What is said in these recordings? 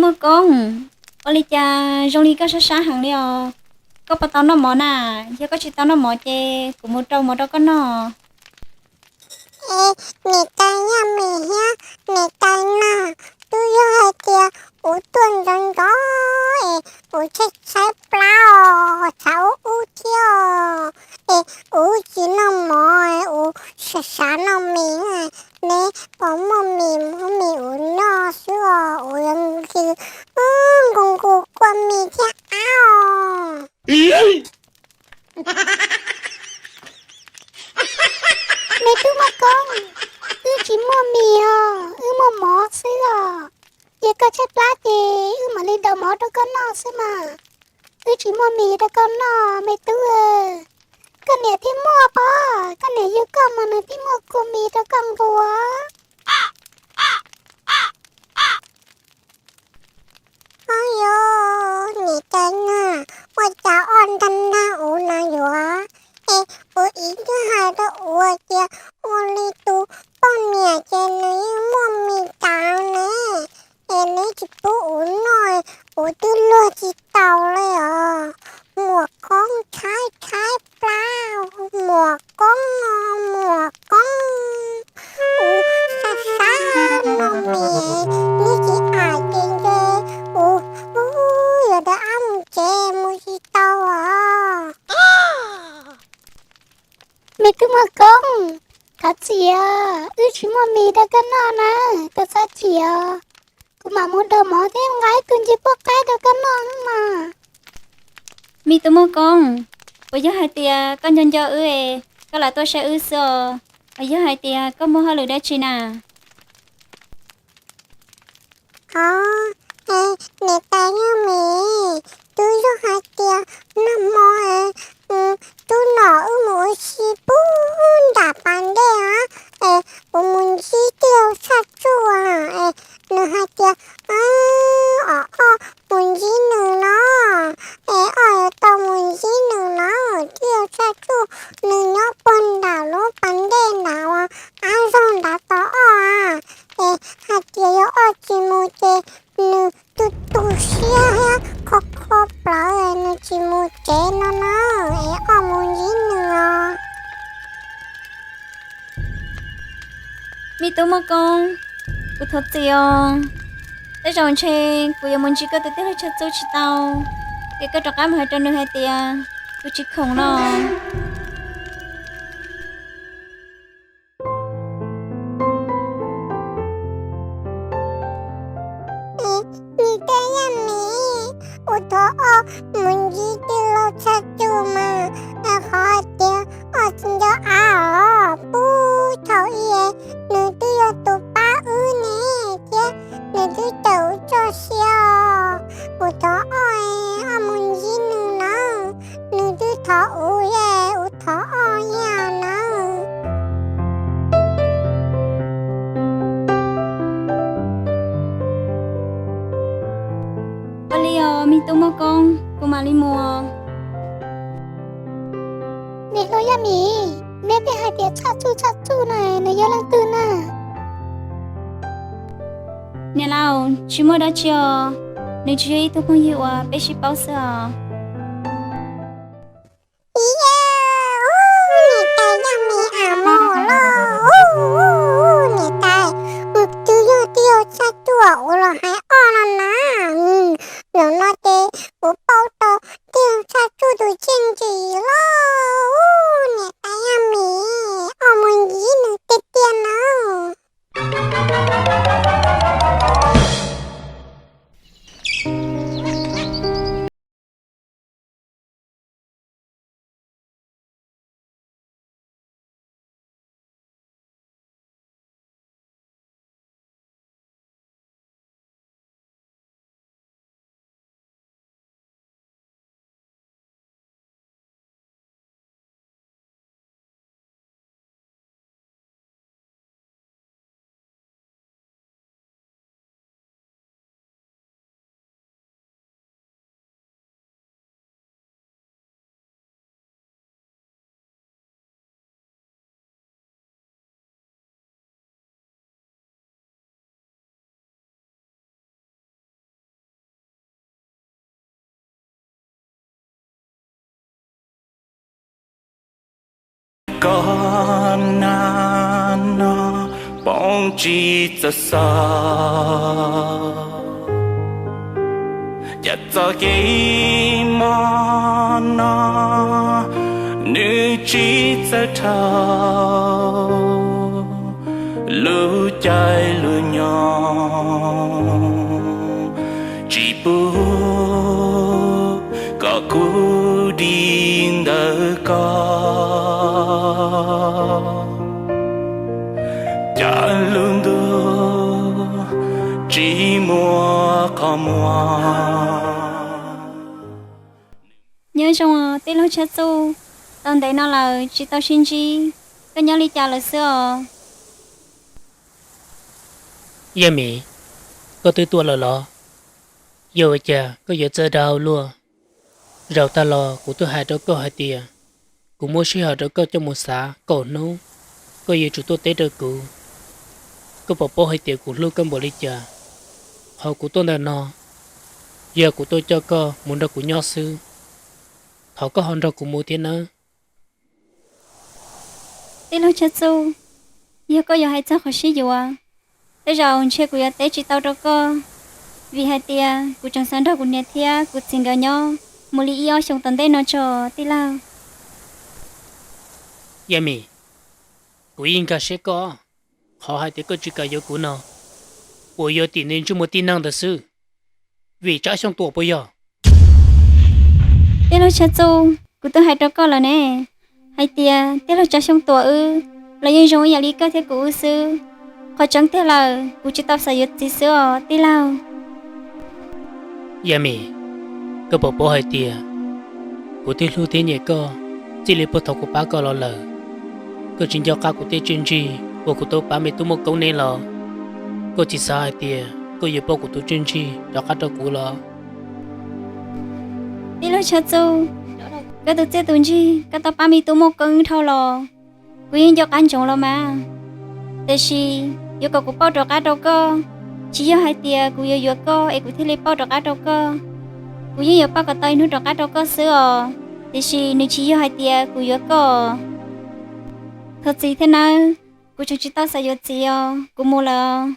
Muaj Koob, ua li cas zoo li koj sab sab heev li os? Koj puas tau noj mov na? Yog koj tsis tau noj mov ces kuv mus rau mov rau koj noj. Es niam tais Yaj Mim thiab niam tais na, twb yog hais tias kuv tuaj ntxov ntxov es kuv tshaib tshaib plab os, tshav ub ub thiab os, es kuv tsis noj mov, kuv xav xav noj mis, neb puas muaj mis muab mis kuv noj xwb os, kuv yuav nqus nqus kua mis thiab ab os. Me tub Muaj Koob, wb tsis muaj mis os, wb muaj mov xwb os. Ces koj tshaib plab ces wb mam li daus mov rau koj noj xwb mas. Wb tsis muaj mis rau koj noj me tub. Koj niam thiaj muaj pob, koj niam yug koj mas nws thiaj muaj kua mis rau koj nqus. Ob, yog niam tais na, ua cas ob nrag nrag kuv na yuav? Es kuv txiv twb hais rau kuv tias ua li tus poj niam ces nws yeej muaj mis tas ne, es neb tsis pub kuv noj, kuv twb luag tsis taus li os. Muam Koob tshaib tshaib plab, Muam Koob, Muam Koob, kuv xav xav noj mis, neb tsis aim ces ntshe kuv yuav rov qab mus tsev mus tsis tau os. Me tub Muaj Koob, thov txim, wb tsis muaj mis rau koj noj na, koj txhob chim os. Kuv mam mus daus mov thiab nqa ib tug ncig pub qaib rau koj noj mas. Me tub Muaj Koob, puas yog hais tias koj nco nco wb es koj lam tuaj saib wb xwb os? Puas yog hais tias koj muaj hauj lwm dab tsi na? Hov, niam tais Yaj Mim, twb yog hais tias nag hmo tub nom wb mus ua si pub nram pas dej os, es kuv mus ntsib tij laug Txhaj Tsuj, es nws hais tias ob mus ntsib nws no, es ob yuav tau mus ntsib nws no. Tij laug Txhaj Tsuj nws nyob puag nram lub pas dej nram uas ab zaug nrad tod ob, es hais tias yog ob tsis mus ces nws tu tu siab thiab kho kho plawv nws tsis mus tsev no na, es ob mus ntsib nws os. Me tub Muaj Koob, kuv thov txim os. Tej zaum ntshe kuv yuav mus ntsib koj tus tij laug Txhaj Tsuj tsis tau, ces koj rov qab mus hais rau nws hais tias kuv tsis khoom no. Niam tais Yaj Mim, kuv thov ob mus ntsib tij laug Txhaj Tsuj mas, qhov hais tias ob tsis nco av os, pub thaum ub nws twb yog tus pab wb ne, thiab nws twb cawm wb txoj sia os. Kuv thov ob, ob mus ntsib nws nawb, nws twb thov kuv, kuv thov ob ib yam nawb. Ua li os me tub Muaj Koob, kuv mam li mus. Niam hluas Yaj Mim, neb twb hais tias Txhaj Tsuj, Txhaj Tsuj no nws yog leej twg na? Niam laus, tsis muaj dab tsi os, nws tsuas yog ib tug phooj ywg uas peb sib paub xwb os. Niam tais Yaj Mim, a mus lawm, niam tais, nws twb yog tij laug Txhaj Tsuj uas los hais ob no na. Zaum no ces kuv paub tau tij laug Txhaj Tsuj tus txiaj ntsig lawm, niam tais Yaj Mim, ob mus ntsib nws tiag tiag nawb. Koj nag no poob tsis txawj xaus, cas txoj kev mob no nws tsis txawj dhau, lub caij lub nyoog tsis pub kom kuv dim ntawm koj. Cas lub ntuj tsis muaj qhov muag. Nyob zoo tij laug Tshaj Txuj, tau ntev no lawm tsis tau sib ntsib, koj nyob li cas lawm xwb os? Yaj Mim, koj twb tuaj lawm los? Yog ua cas koj yuav txawj dag ua luaj? Zaum tag los kuv twb hais rau koj hais tias kuv muab sij hawm rau koj coj mus xav kaum hnub, koj yuav tsum tuaj teb rau kuv. Koj puas paub hais tias kuv hlub koj npaum li cas? Qhov kuv tuaj ntawm no, yog kuv tuaj coj koj mus nrog kuv nyob xwb. Thov koj ho nrog kuv mus thiab nawb. Tij laug Tshaj Txuj, yog koj yuav hais txog qhov sib yuav, tej zaum ntshe kuv yuav teb tsis tau rau koj, vim hais tias kuv tseem xav nrog kuv niam thiab kuv txiv nkawd nyob mus li ib ob xyoos tom ntej no tso tij laug. Yaj Mim, kuv yeej nkag siab koj, qhov hais tias koj tsis kam yuav kuv no, puas yog tim nws ntsej muag tib neeg ntawd xwb, vim Tsab Xyooj Tuam puas yog? Tij laug Tshaj Txuj, kuv twb hais rau koj lawm ne, hais tias tij laug Tsab Xyooj Tuam wb los yeej zoo ib yam li koj thiab kuv wb xwb. Qhov tseeb tiag lawm, kuv tsis tau xav yuav txiv xwb os tij laug. Yaj Mim, koj puas paub hais tias kuv twb hlub thiab nyiam koj txij li puag thaum kuv pab koj los lawm. Koj tsis nco qab kuv tej tswj ntsig uas kuv tau pab me tub Muaj Koob ne los? Koj tsis xav hais tias koj yuav pauj kuv tus tswj ntsig rov qab rau kuv los? Tij laug Tshaj Txuj, koj tus txiaj tus ntsig koj tau pab me tub Muaj Koob dhau los, kuv yeej nco qab ntsoov los mas. Tiam sis yuav kom kuv pauj rov qab rau koj, tsis yog hais tias kuv yuav yuav koj es kuv thiaj li pauj rov qab rau koj. Kuv yeej yuav pauj kom tau ib hnub rov qab rau koj xwb os, tiam sis nws tsis yog hais tias kuv yuav koj. Thov txim thiab nawb, kuv tseem tsis tau xav yuav txiv os, kuv mus lawm os.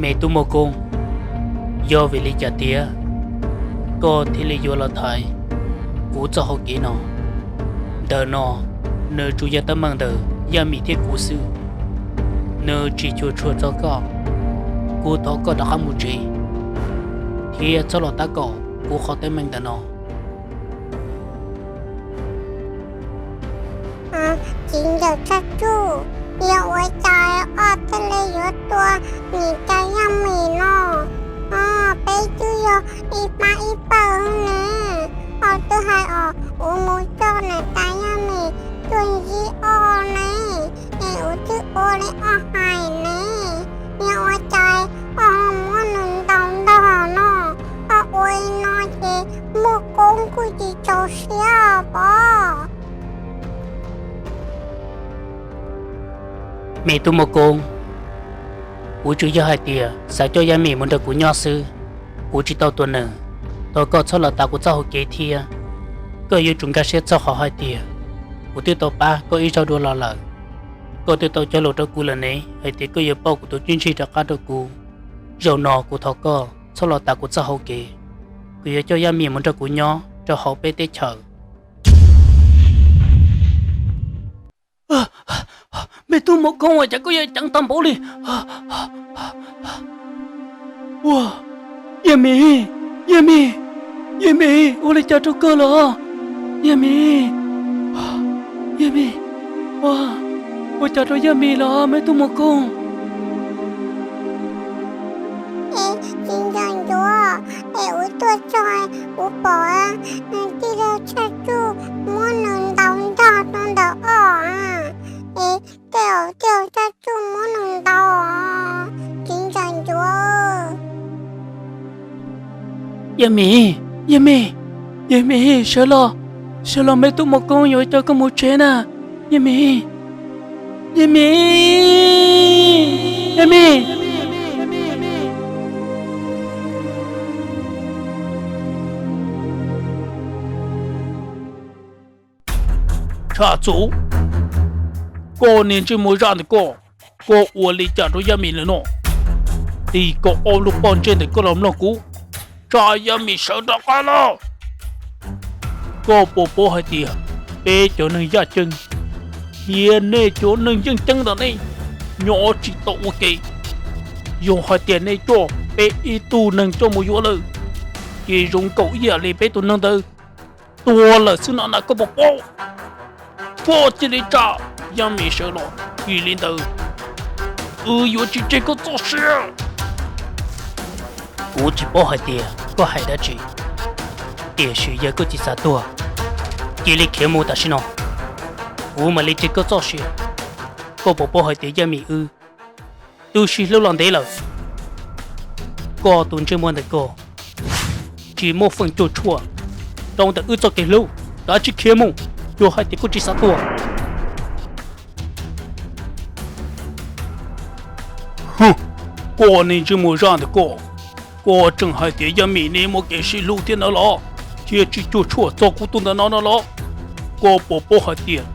Me tub Muaj Koob, yog vim li cas tiag koj thiaj li yuav los thaiv kuv txoj hau kev no? Ntawm no nws tsuas yog teeb meem ntawm Yaj Mim thiab kuv xwb, nws tsis cuam tshuam txog koj. Kuv thov koj rov qab mus tsev thiab txhob los tab kaum kuv qhov teeb meem ntawm no. Txiv ntxawm Tshaj Tsuj, yog ua cas koj thiaj li yuav tua niam tais Yaj Mim no? Peb twb yog ib pab ib pawg ne. Koj twb hais os, kuv mus coj niam tais Yaj Mim tuaj ntsib koj ne, es kuv twb ua li koj hais ne. Yog ua cas koj ho muab nws ntaus ntog no? Koj ua li no ces Muaj Koob kuj tsis txaus siab pob. Me tub Muaj Koob, kuv tsuas yog hais tias xav coj Yaj Mim mus nrog kuv nyob xwb, kuv tsis tau tua nws. Thov koj txhob los tav kuv txoj hau kev thiab. Koj yuav tsum nkag siab txog qhov hais tias kuv twb tau pab koj ib zaug dua los lawm. Koj twb tau cog lus rau kuv lawm ne hais tias koj yuav pauj kuv tus txiaj ntsig rov qab rau kuv. Zaum no kuv thov koj txhob los tav kuv txoj hau kev. Kuv yuav coj Yaj Mim mus nrog kuv nyob rau hauv peb teb chaws. Me tub Muaj Koob, ua cas koj yuav ceev tag npaum li? Ua, Yaj Mim, Yaj Mim, Yaj Mim, ua li cas rau koj los? Yaj Mim, Yaj Mim, ua, ua cas rau Yaj Mim los me tub Muaj Koob? Es txiv ntxawm Ncuav, es kuv tuaj txog kuv pom nws tij laug Tshaj Tsuj muab nws ntaus ntog rau ntawm koj, es tej zaum tij laug Tshaj Tsuj muab nws ntaus, txiv ntxawm Ncuav. Yaj Mim, Yaj Mim, Yaj Mim, sawv los, sawv los, me tub Muaj Koob yuav coj koj mus tsev na. Yaj Mim, Yaj Mim, Yaj Mim. Tshaj Tsuj, koj niag ntsej muag zaj ntawm koj, koj ua li cas rau Yaj Mim lawm no? Tig koj ob lub pob ntseg ntawm koj los mloog kuv, tsa Yaj Mim sawv rov qab los. Koj puas paub hais tias peb cov neeg yaj ceeb thiab nej cov neeg yeej ceeb ntawm nej nyob tsis tau ua ke? Yog hais tias nej coj peb ib tug neeg coj mus yuav lawm, ces zoo nkaus ib yam li peb tus neeg ntawd tuag lawm xwb no na, koj puas paub? Koj cia li tsa Yaj Mim sawv los, yog li ntawd wb yuav tsis tseg koj txoj sia. Kuv tsis paub hais tias koj hais dab tsi, tiam sis yog koj tsis xav tuag, cia li khiav mus tam sim no, kuv mam li tseg koj txoj sia. Koj puas paub hais tias Yaj Mim wb twb sib hlub los ntev lawm? Koj tus ntsej muag ntawm koj tsis muaj feem cuam tshuam rau ntawm wb txoj kev hlub, kav tsij khiav mus, yog hais tias koj tsis xav tuag. Koj niag ntsej muag zaj ntawm koj, koj tseem hais tias Yaj Mim neb muaj kev sib hlub thiab ntawd los, thiab tsis cuam tshuam txog kuv tus ntawm no no los? Koj puas paub hais tias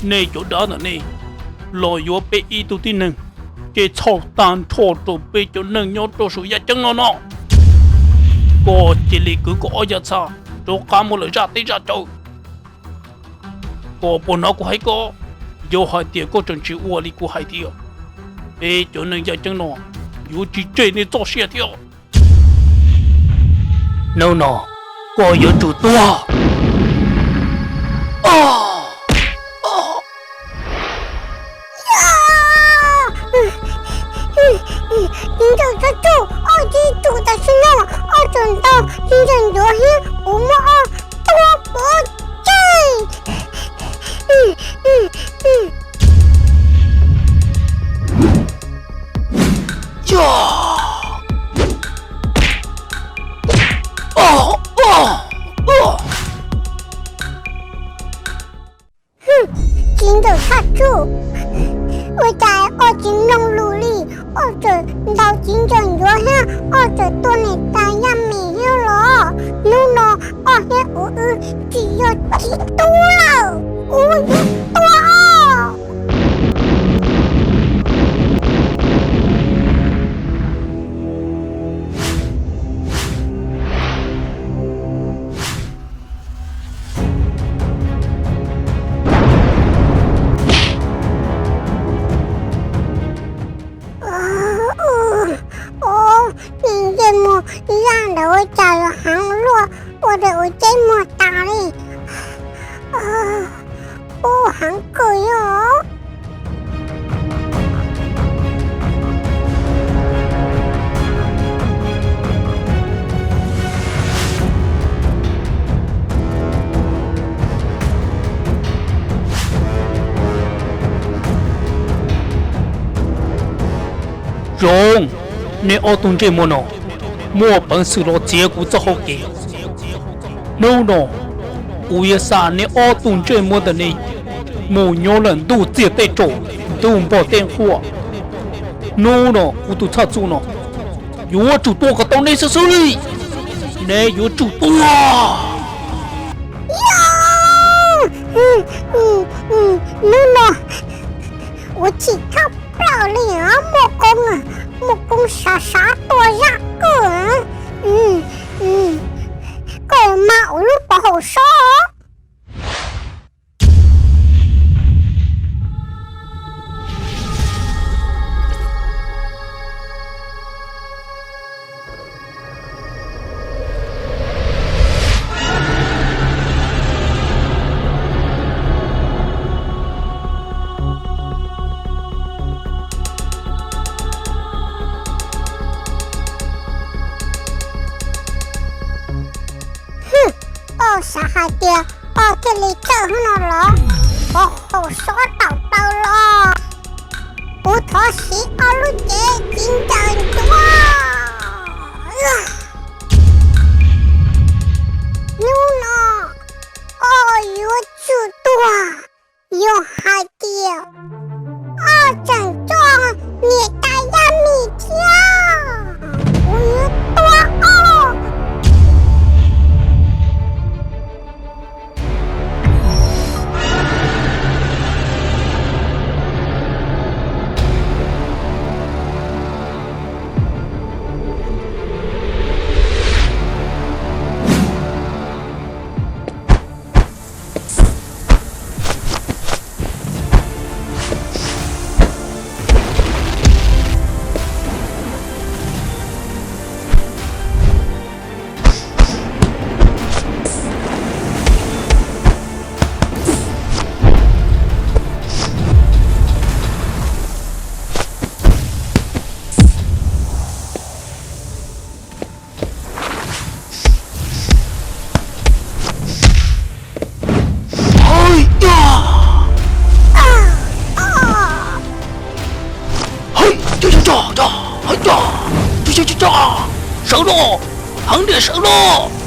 nej cov dab ntawm nej los yuav peb ib tug tib neeg, ces txhaum tag nrho rau peb cov neeg nyob rau saum yaj ceeb no no. Koj cia li kwv koj ob yam txha rov qab mus lawm zaj teb zaj chaw. Koj puas hnov kuv hais koj? Yog hais tias koj tseem tsis ua li kuv hais tias, peb cov neeg yaj ceeb no yuav tsis tseg nej txoj sia thiab. Hnub no koj yuav tsum tuag. Txiv ntxawm Tshaj Tsuj, koj tsis tus tam sim no koj tseem ntaus txiv ntxawm Ncuav thiab kuv muab koj tua pov tseg. Txiv ntxawm Tshaj Tsuj, ua cas koj tsis mloog lus li? Koj tseem ntaus txiv ntxawm Ncuav thiab koj tseem tua niam tais Yaj Mim thiab los? Hnub no koj thiab kuv wb tsis yog txiv tub lawm, kuv yuav tua koj. Ub, niag ntsej muag zaj ntawd ua cas los heev luaj, Ua rau ua ceb muag tas li, ub heev kawg yog. Zoo, nej ob tug ntsej muag no muaj peev xwm los txiav kuv txoj hau kev. Hnub no kuv yuav xa nej ob tug ntsej muag ntawm ne mus nyob lawm ntuj txiag tej tsaus, ntuj npog tej nquaj. Hnub no kuv tus txhaj txuj no yuav tsum tua kom tau nej xwb xwb li. Nej yuav tsum tua. Hnub no ua tsis txhob plaws li, muaj koob, muaj koob sav sav tua zaj kawg. Koj mas ua lub pov haum sob. Koj xav hais tias koj thiaj li txawj hnub no los? Pov haum sob tawm plaws los, kuv thov siv ob lub cev txiv ncaws ncuav. Hnub no koj yuav tsum tuag. Yog hais tias koj tseem coj niam tais Yaj Mim thiab, kuv yuav tua koj. Sawv los, heev tiag sawv los.